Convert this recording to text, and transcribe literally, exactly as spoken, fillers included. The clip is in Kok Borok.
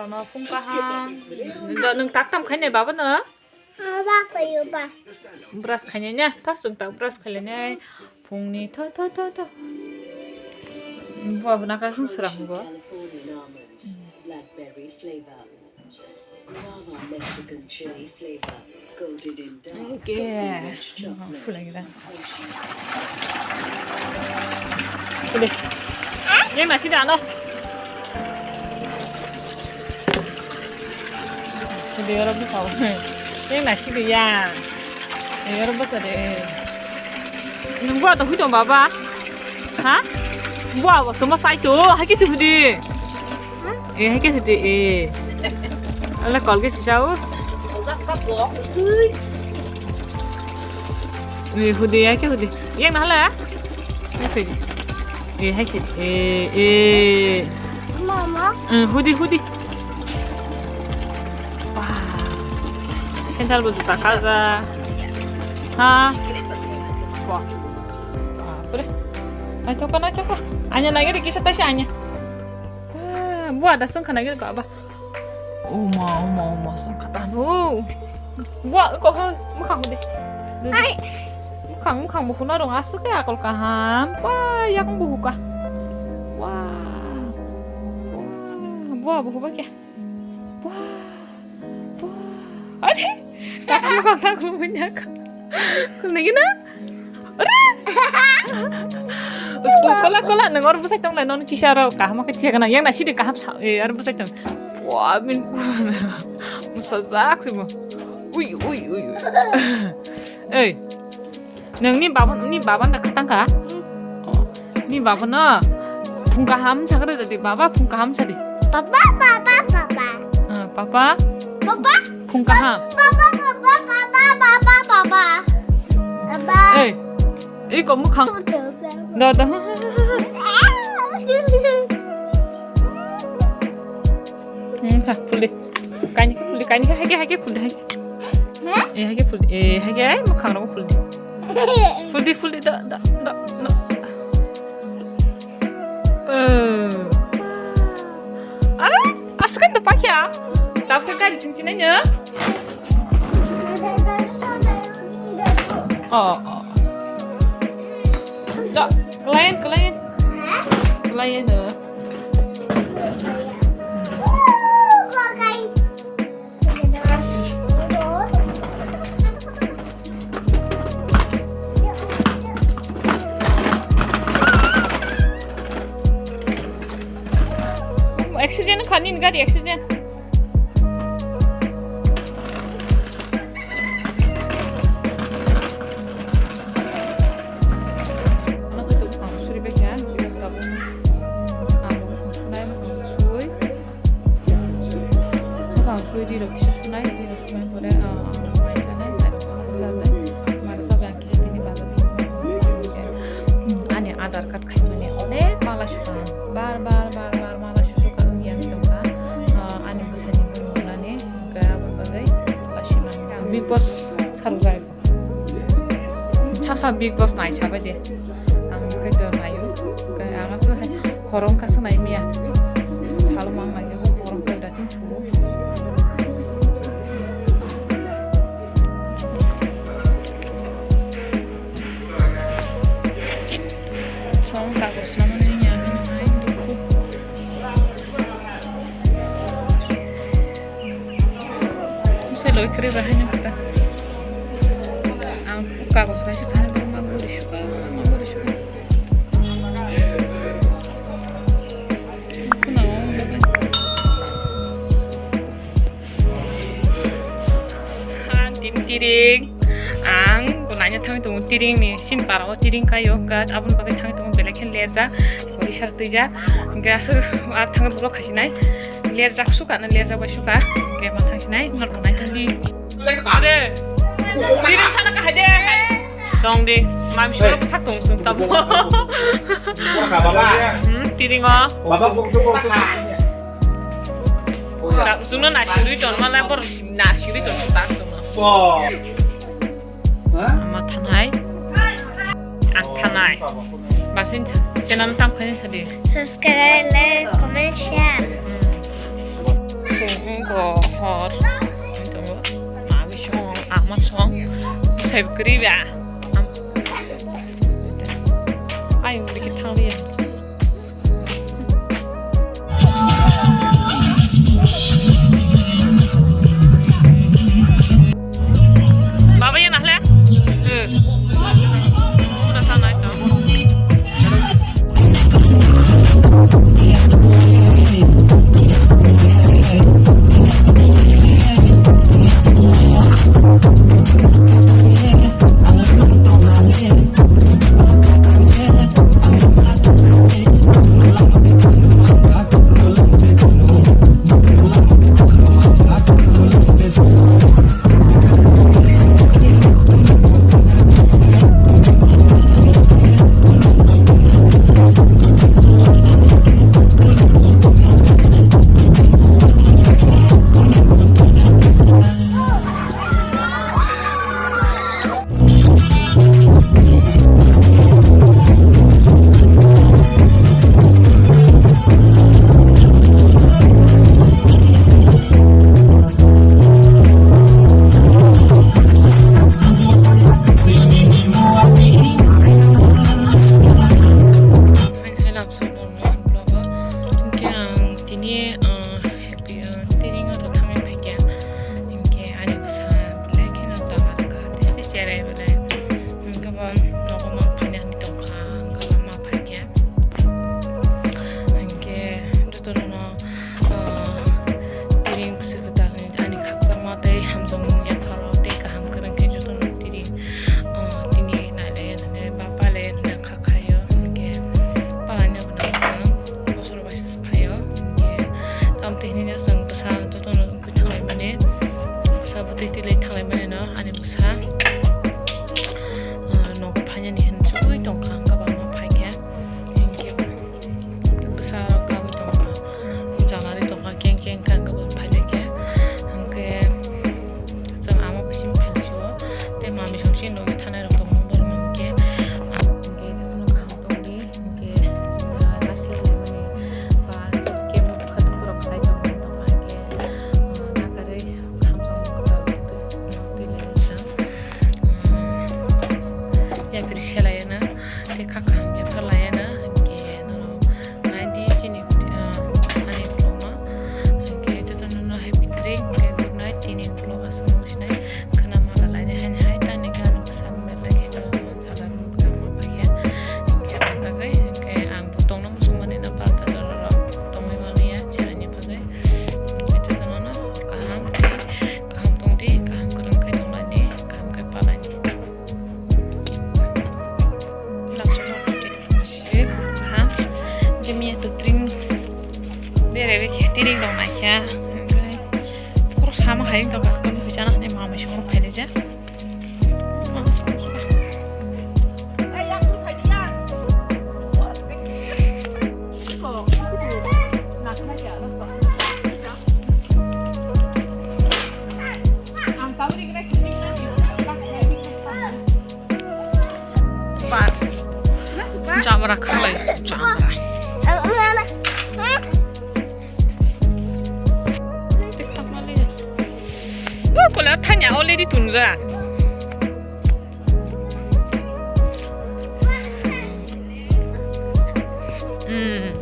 Ano phung kaham. Nwng tak tam khainai baba no? Ba khayo ba. Brush khainai ne? Tor chwng tak brush khainai. Phungni tho tho tho tho. Bo abuna ka sung sura bo. Blackberry flavor. Guava Mexican chili flavor. Coated in dark coconut chocolate. Oke. Yang nasi dah no. Video oro bwsao. Yang nasi de ya. Video oro bwsa de. Nungbo ato hui tong baba? Ha? Bo abo toma sai to. Hai ke sibudi. Eh, hai ke sibudi. Eh. Ala kol ke sisao. Eh, hudi ya ke hudi. Yang nahala? Hai ke. Eh, hai ke. Eh, eh. Mama. Eh, hudi hudi. Wah. Sandal bo juta kaja. Ha. Wah. Wah, pure. Ai choka na choka. Anya nagir kisa tasi anya. Wah, buah da sung khana gir ko aba. Uma, uma, uma sung khata no. Buah ko ho mukhang de. Ai. Mukhang mukhang bo huna rong asuk ya akol kaham. Wah, yang bo huka. Wah. Wah, buah bo huba kya. Buah. Buah. Ade. Kakak kakak rumahnya kak. Lagi na? Ade. Usko kola kola nang or busai tong lai non kisa ro kaham ka chia kana yang na sidi kaham sa eh ar busai tong. Buah bin. Musa zak sih mo. Ui ui ui ui. Eh. Nang ni baba ni baba na khatang ka? Oh, ni baba na phung kaham sakre dadi baba phung kaham sadi. Papa, papa, papa. Ah, papa. Papa. Phung kaham. Papa, papa, papa, papa, papa. Papa. Eh, eh, ko mukhang. Do do. Hmm, ha, puli. Kaini ke puli, kaini ke hake hake puli hake. Hah? Eh, hake puli, eh, hake ai mukhang rok puli. Puli, puli, da, da, da, da. Eh. Are, asuk kan depak ya. Tapi kan cincin aja. Oh, oh. Da, kelayan, kelayan. Hah? Kelayan, eh. Oxygen kha nini gari oxygen. Ano khe tong ang suri bai kha, tabuk ang sunai, ang sui. Ang sui ri rok kisa sunai, ri rok sunai pore, ah, ang mai sanai, mai rok ang sanai, mai rok sabai ang kisa tini bago tini. Hmm, ani Aadhaar card khaimani onek mala suka, bar bar bar bar mala susuka wngya tongkha, ah, ani bwsani bumung nani, hwnkhe aboni bagwi lasi mangkha. Big Boss sarjak. Sasa Big Boss nai sabai de. Ang khai to naio. Kai ang aso hai horong kaso nai miya. Salo mang nai jago horong kai datin chuo. Song kagos namani miya hino hai dukhu. Bwsai loi kwrwi bahai no kota. Ang kagos kaisa thani ma guri suka, ma guri suka. Khuna o bagwi. Ha, tin tiring. Ang bo naina thangwi tongo tiring ni. Sini para o tiring kaio, kat aboni bagwi thangwi tongo belai khe lerjak. Kori sar twijak. Hingke aswk a thangwi borok khaisinai. Lerjak suka na lerjak bai suka. Hingke ma thangsinai norok nai thangdi. Are. Tiring sana kahai de. Tong di. Mami soro bwthak tong sung tamo. Baba. Hmm, tiring o. Baba buktu buktu. Chwngno naisingwi ton malai borok naisingwi ton tak chwngno. Bo. Ha? Ama thanai. Ang thanai. Basin channel tam khaini sadi. Subscribe, like, comment, share. Hmm. Wngkha hor. Tongo. Abi song, ama song. Sai kwrwi ba. Am-, ayung dikhe thang liya. Baba, yan ahle? Eh. Mura sana ito. Hingke ang tini, ah, happy, ah, tini wngkha thangwi phaikha. Hingke ani bwsa belai kheno tama rwkha, tei tei cherai belai. Hingke bo nogo ma phaina hinwi tongkha, hingke ma phaikha. Hingke jotono, ah, tini bwswk kwtal ani khakchangma tei hamjakmung yapharo tei kaham kwrwng khe jotono tini, ah, tini nai laiya nini ba palaiya nini kha khaio, hingke palani abono chwng bosor bai se phaio, hingke tamo twi hinwi chwng bwsa jotono wngwi thanglaimani, bwsa bwtwi twilai thanglaimani no ani bwsa, ah, nogo phainani hinwi chugui tongkha, hwnkhe ba ma phaikhe, hingke bwsa rok kabui tongkha, janari tongkha, keng keng kha, hwnkhe bo phailaikhe, hingke chwng ama bising phailaisio, tei mami songsi nogwi thanai rok tongo borok hingke, hingke jotono kaham tongdi. Hingke, ah, lasi laimani ba kemo bwkha tukurok khlai tongmani tongkha hingke, ah, nakarwi hamjakmung kwtal twi, twi lai rijak. Ah, yapri se laiya na, tei kha kaham yapha laiya na, hingke norok naidi chini, ah, ani vlog no. Hingke jotono no happy dream, hingke good night, tini vlog aswk nung sinai khwna mala laidi haini hai tani khe ani bwsa mela khe no. Sagar mukha ma phaikhe, hingke ang bagwi, hingke ang bo tongna muchungmani no palta jorarok tongwi manliya, cheraini bagwi. Hingke jotono no kaham khe, kaham tongdi, kaham kwrwng khe tonglaidi, kaham khe palaidi. Lamsok no tongdi, kaham. Hingke miya to tring berai bai khe, tring rok naikha. Hingke khorok sama hai wngkha, kaham khe chana hinwi mamai songno phailaijak. Jamra khalai, jamra. Bo kola thanya already tunjak. Hmm.